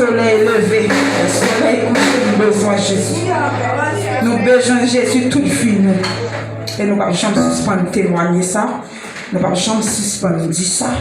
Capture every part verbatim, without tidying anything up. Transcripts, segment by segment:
Solèy leve, solèy kouche, nou bezwen Jezi. Nou bezwen Jezi tout vi nou. E nou p ap janm sispann temwanye sa. Nou p ap janm sispann di sa.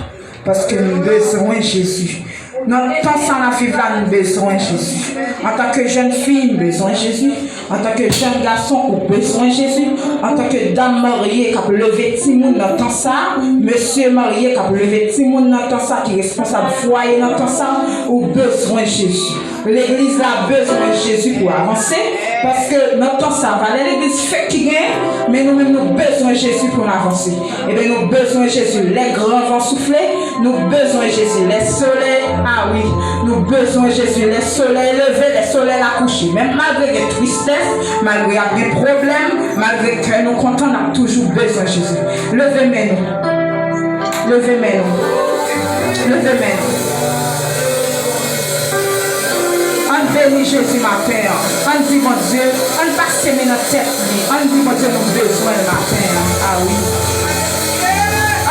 Paske nou bezwen Jezi. Nan tan sa n ap viv la, nou bezwen Jezi. Antanke jèn fi, nou bezwen Jezi. Antanke jèn gason, ou bezwen Jezi. Antanke dam marye k ap leve timoun nan tan sa, mesye marye k ap leve timoun nan tan sa, ki responsab fwaye nan tan sa, ou bezwen Jezi. Legliz la bezwen Jezi pou avanse, paske nan tan sa, valè legliz fèk ki genyen, men nou menm nou bezwen Jezi pou n avanse. Ebyen, nou bezwen Jezi. Lè gran van soufle, nou bezwen Jezi. Lè solèy, a wi, nou bezwen Jezi. Lè solèy leve, lè solèy la kouche. Menm malgre gen tristès, malgre ap gen pwoblèm, malgre kè nou kontan, n ap toujou bezwen Jezi. Leve men nou. Leve men nou. Leve men nou. Ann beni Jezi maten an. Ann di Bondye, ann pase men nan tèt li. Ann di Bondye nou bezwen l maten an. A wi.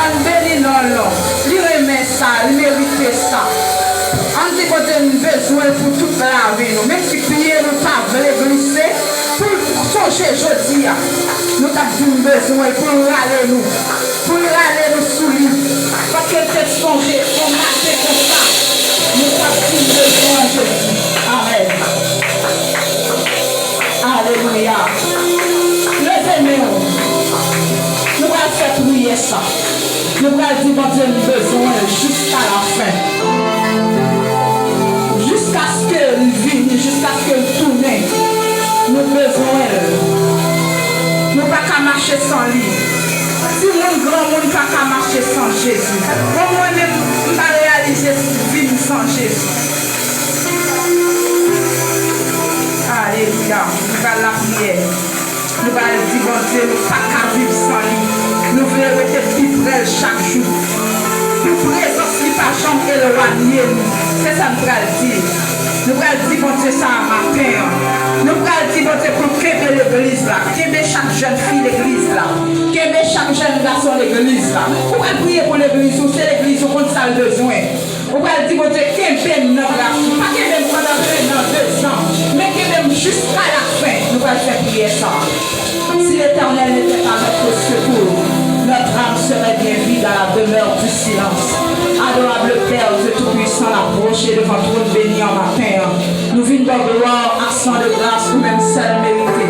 Ann beni non l. Li renmen sa, li merite sa. Ann di Bondye nou bezwen l pou tout lavi nou. Menm si pye nou ta vle glise, pou l sonje jodi a. Nou t ap di m bezwen l pou l rale nou. Pou l rale nou sou li. Paske l te sonje yon maten konsa. Nou t ap di m bezwen Jezi. Amèn. Alelouya. Leve men w. Nou pral fè priyè sa. Nou pral di Bondye nou bezwen l jiska lafen. Jiskaske l vini, jiskaske l tounen. Nou bezwen l. Nou pa ka mache san li. Timoun, granmoun pa ka mache san Jezi. Bon, mwen menm, m pa reyalize vi m san Jezi. Alelouya. Nou pral lapriyè. Nou pral di Bondye nou pa ka viv san li. Nou vle rete pi pre l chak jou. Pou prezans li pa janm elwanye nou. Se sa nou pral di. Nou pral di Bondye sa a maten an. Nou pral di Bondye pou l kenbe legliz la. Kenbe chak jèn fi legliz la. Kenbe chak jèn gason legliz la. Ou pral priye pou legliz ou, se legliz ou konn sa l bezwen. Ou pral di Bondye kenbe m nan gras ou. Pa kenbe m pandan en an, de zan, men kenbe m jiska lafen. Nou pral fè priyè sa a. Si l'Éternel n'était pas notre secours, notre âme serait bien vide à la demeure du silence. Adorable Père Dieu Tout-Puissant, n ap pwoche devan twòn beni an maten an. Nou vin ba w glwa ak san de gras ou menm sèl merite.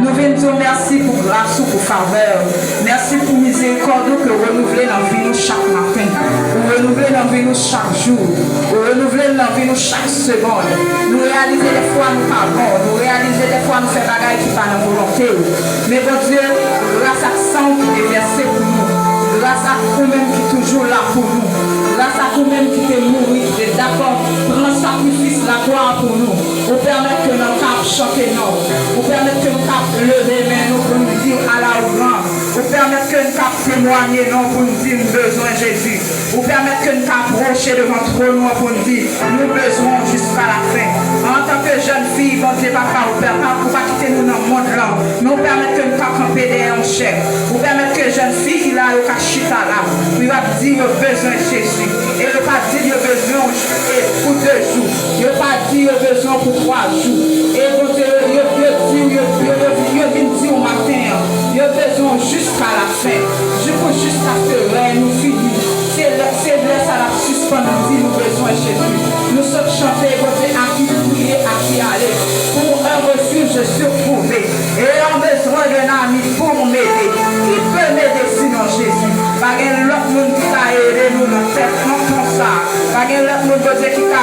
Nou vin di w mèsi pou gras ou, pou favè w. Mèsi pou mizerikòd ou ke w renouvle nan vi nou chak maten. Ou renouvle nan vi nou chak jou. Ou renouvle nan vi nou chak segonn. Nou reyalize dèfwa nou pa bon. Nou reyalize dèfwa nou fè bagay ki pa nan volonte w. Men Bondye, gras ak san w ki te vèse pou nou, gras ak ou menm ki toujou la pou nou, gras ak ou menm ki te mouri, ki te dakò pran sakrifis lakwa a pou nou, ou pèmèt ke nou ka ap chante non w. Ou pèmèt ke nou ka ap leve men nou pou nou di w ala ou gran. Ou pèmèt ke n ka ap temwanye non w pou n di n bezwen Jezi. Ou pèmèt ke n ka ap pwoche devan twòn ou an pou n di nou bezwen w jiska lafen. Antanke jèn fi, Bondye Papa, ou pa, ou pa kite nou nan mond lan, men ou pèmèt ke n ka kanpe dèyè yon chèf. Ou pèmèt ke jèn fi ki la yo ka chita la, pou yo ap di yo bezwen Jezi. E yo pa di yo bezwen w pou de jou. Yo pa di yo bezwen w pou twa jou. E Bondye, yo, yo, yo di w, yo, yo, yo, yo vin di w maten an, yo bezwen w jiska lafen. Di pou jiskaske rèy nou fini. Se lè, se lè sa n ap sispann di nou bezwen Jezi. Nou sot chante, Bondye, à qui prier, à qui aller. Pour un refuge, je suis trouvé. Ayant besoin d'un ami pour m'aider, qui peut m'aider sinon Jésus? Pa gen lòt moun ki ka ede nou nan tèt, nan tan sa a. Pa gen lòt moun, Bondye, ki ka,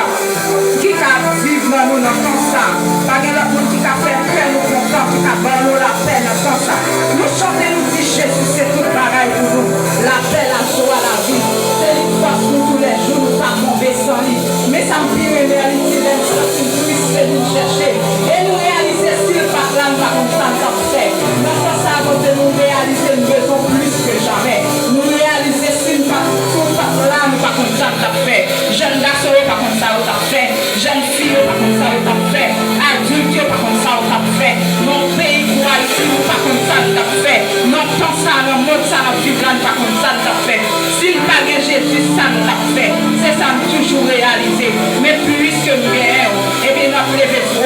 ki ka viv nan nou nan tan sa a. Pa gen lòt moun ki ka fè kè nou kontan, ki ka ban nou lapè nan tan sa a. Nou chante, nou di, Jezi se tout bagay pou nou. Lapè, lajwa, lavi. Se li k fòs nou toulèjou, nou pa tonbe san li. Men sa m pi renmen an, li di, lè n santi n tris, se nou l chèche. E nou reyalize, si l pa t la, n pa konn sa n t ap fè. Nan tan sa a, Bondye, nou reyalize n bezwen w plis ke jamè. Nou reyalize, si n pa t, si w pa t la, nou pa konn sa n t ap fè. Jèn gason yo pa konn sa yo t ap fè. Jèn fi yo pa konn sa yo t ap fè. Adilt yo pa konn sa yo t ap fè. Nan yon peyi kou Ayiti, nou pa konn sa n t ap fè. Nan tan sa a, nan mond sa a n ap viv la, n pa konn sa n t ap fè. Si n pa gen Jezi, sa n t ap fè? Se sa m toujou reyalize. Men piske m genyen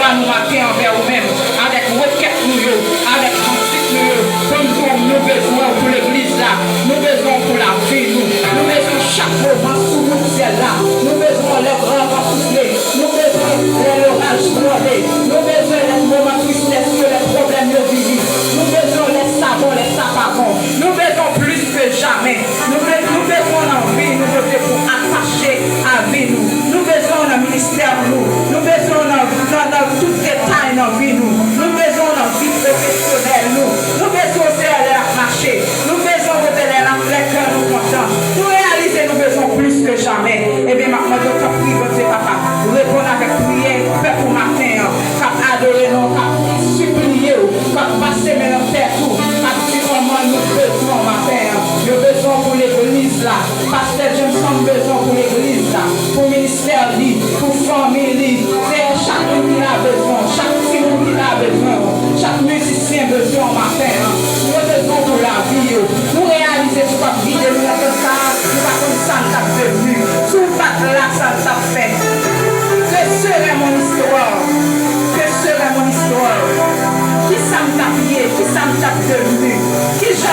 Nou maten anvè ou menm, avèk rekèt nou yo, avèk kantik nou yo, pou n di w nou bezwen w pou legliz la, nou bezwen w pou lavi nou, nou bezwen w chak moman sou wout syèl la, nou bezwen w lè gran van soufle, nou bezwen w lè loraj gronde, nou bezwen w lè moman tristès yo, lè pwoblèm yo vini, nou bezwen w lè sa bon, lè sa pa bon, nou bezwen w plis ke jamè. Nou, be- nou bezwen w nan vi nou, Bondye, pou atache a vi nou. Nou bezwen w nan ministè nou. Nou bezwen w nan, nan, nan tout detay nan vi nou. Nou bezwen w nan vi pwofesyonèl nou. Nou bezwen w, Seyè, lè n ap mache. Nou bezwen w, Seyè, lè n ap fè kè nou kontan. Nou reyalize nou bezwen w plis ke jamè. Ebyen, m ap mande w, tanpri, Bondye, Papa, reponn avèk priyè pèp ou maten an, k ap adore non w, k ap sipliye w, k ap pase men nan tèt ou, k ap di kòman nou bezwen w maten an. Yo bezwen w pou legliz la. Pastè Jameson bezwen w pou legliz la, pou ministè li, pou fanmi li. Seyè, chak moun ki la bezwen w, chak timoun ki la bezwen w, chak mizisyen bezwen w maten an. Yo bezwen w pou lavi yo. Nou reyalize si w p ap gide nou nan tan sa a, nou pa konn sa n t ap devni. Si w pa t la, sa n t ap fè. Que serait mon histoire? Que serait mon histoire? Kisa m t ap ye? Kisa m t ap devni?